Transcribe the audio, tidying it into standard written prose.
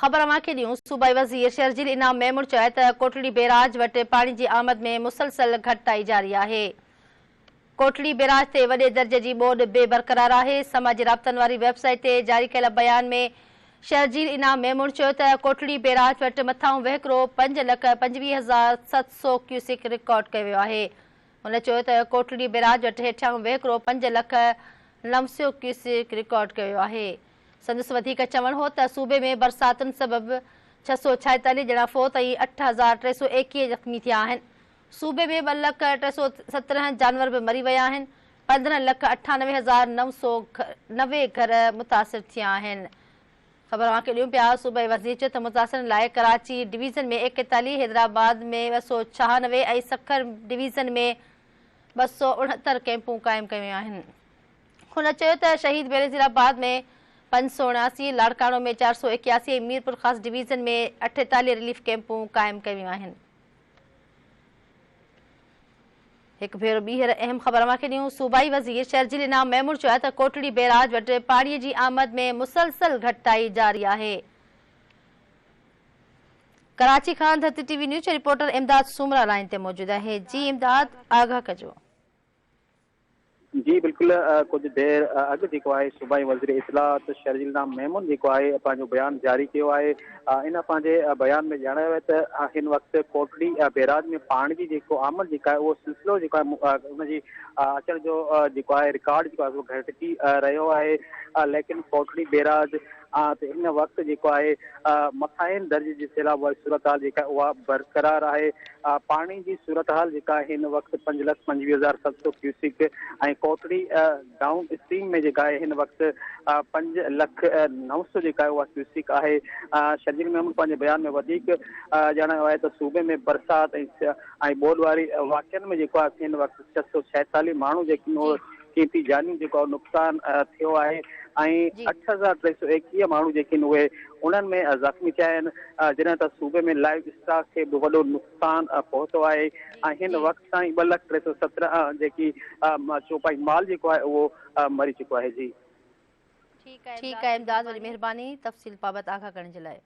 خبر اوهان کي ڏيون، صوبائي وزير شرجيل انعام ميمڻ چيو آهي ته ڪوٽڙي بيراج وٽ پاڻي جي آمد ۾ مسلسل گهٽتائي جاري آهي. ڪوٽڙي بيراج تي وڏي درجي جي ٻوڏ به برقرار آهي. سماجي رابطن واري ويب سائيٽ تي جاري ڪيل بيان ۾ شرجيل انعام ميمڻ چيو ته ڪوٽڙي بيراج وٽ مٿانهون وهڪرو 5,25,700 ڪيوسڪ رڪارڊ ڪيو ويو آهي. هن چيو ته ڪوٽڙي بيراج وٽ هيٺيانهون وهڪرو پنج لک نو سئو ڪيوسڪ رڪارڊ ڪيو ويو آهي. سندس وڌيڪ چوڻ هو ته صوبي ۾ برساتن سبب 646 ڄڻا فوت ۽ 8321 زخمي ٿيا آهن. صوبي ۾ ٻه لک 317 جانور به مري ويا آهن، 15 لک 98,990 گهر متاثر ٿيا آهن. خبر اوهان کي ڏيون پيا، صوبائي وزير چيو ته متاثرن لاء ڪراچي ڊويزن ۾ 41، حيدرآباد ۾ 296 ۽ سکر ڊويزن ۾ 269 ڪئمپون قائم ڪيون ويون آهن. هن چيو ته شهيد بينظير آباد ۾ 579، لاڙڪاڻو ۾ 481 ۽ ميرپورخاص ڊويزن ۾ 48 رليف ڪئمپون قائم ڪيون ويون آهن. هڪ ڀيرو ٻيهر اهم خبر اوهان کي ڏيون، صوبائي وزير شرجيل انعام ميمڻ چيو آهي ته ڪوٽڙي بئراج وٽ پاڻي جي آمد ۾ مسلسل گهٽتائي جاري آهي. ڪراچي کان ڌرتي ٽي وي نيوز جو رپورٽر امداد سومرا لائين تي موجود آهي، جي امداد آگاهه ڪجو. جي بلڪل ڪجهه دير اڳ جيڪو آهي صوبائي وزير اطلاعات شرجيل نام ميمون جيڪو آهي پنهنجو بيان جاري ڪيو آهي ان پنهنجي بيان ۾ ڄاڻايو آهي ته هن وقت ڪوٽڙي بيراج ۾ پاڻي جي جيڪو آمد جيڪا آهي اهو سلسلو جيڪو آهي ان جي اچڻ جو جيڪو آهي رڪارڊ جيڪو آهي اهو گهٽجي رهيو آهي ليڪن ڪوٽڙي بيراج ته هن وقت جيڪو آهي مٿاهين درجي جي سيلاب واري صورتحال جيڪا اها برقرار آهي پاڻي جي صورتحال جيڪا آهي هن وقت 5,25,700 ڪيوسڪ ۽ ڪوٽڙي ڊائون اسٽريم ۾ جيڪا آهي هن وقت پنج لک نو سو جيڪا آهي اها ڪيوسڪ آهي شرجيل محمود پنهنجي بيان ۾ وڌيڪ ڄاڻايو آهي ته صوبي ۾ برسات ۽ ٻوڏ واري واقعن ۾ جيڪو آهي هن وقت 646 ماڻهو جيڪي قيمتي جانيون جيڪو نقصان ٿيو آهي ۽ 8321 ماڻهو جيڪي آهن اهي انهن ۾ زخمي ٿيا آهن جڏهن ته صوبي ۾ لائيو اسٽاڪ کي به وڏو نقصان پهتو آهي ۽ هن وقت تائين ٻه لک ٽي سو سترهن جيڪي چوپائي مال جيڪو آهي اهو مري چڪو آهي جي. ٺيڪ آهي امداد وڏي مهرباني تفصيل بابت آگاهه ڪرڻ جي لاء.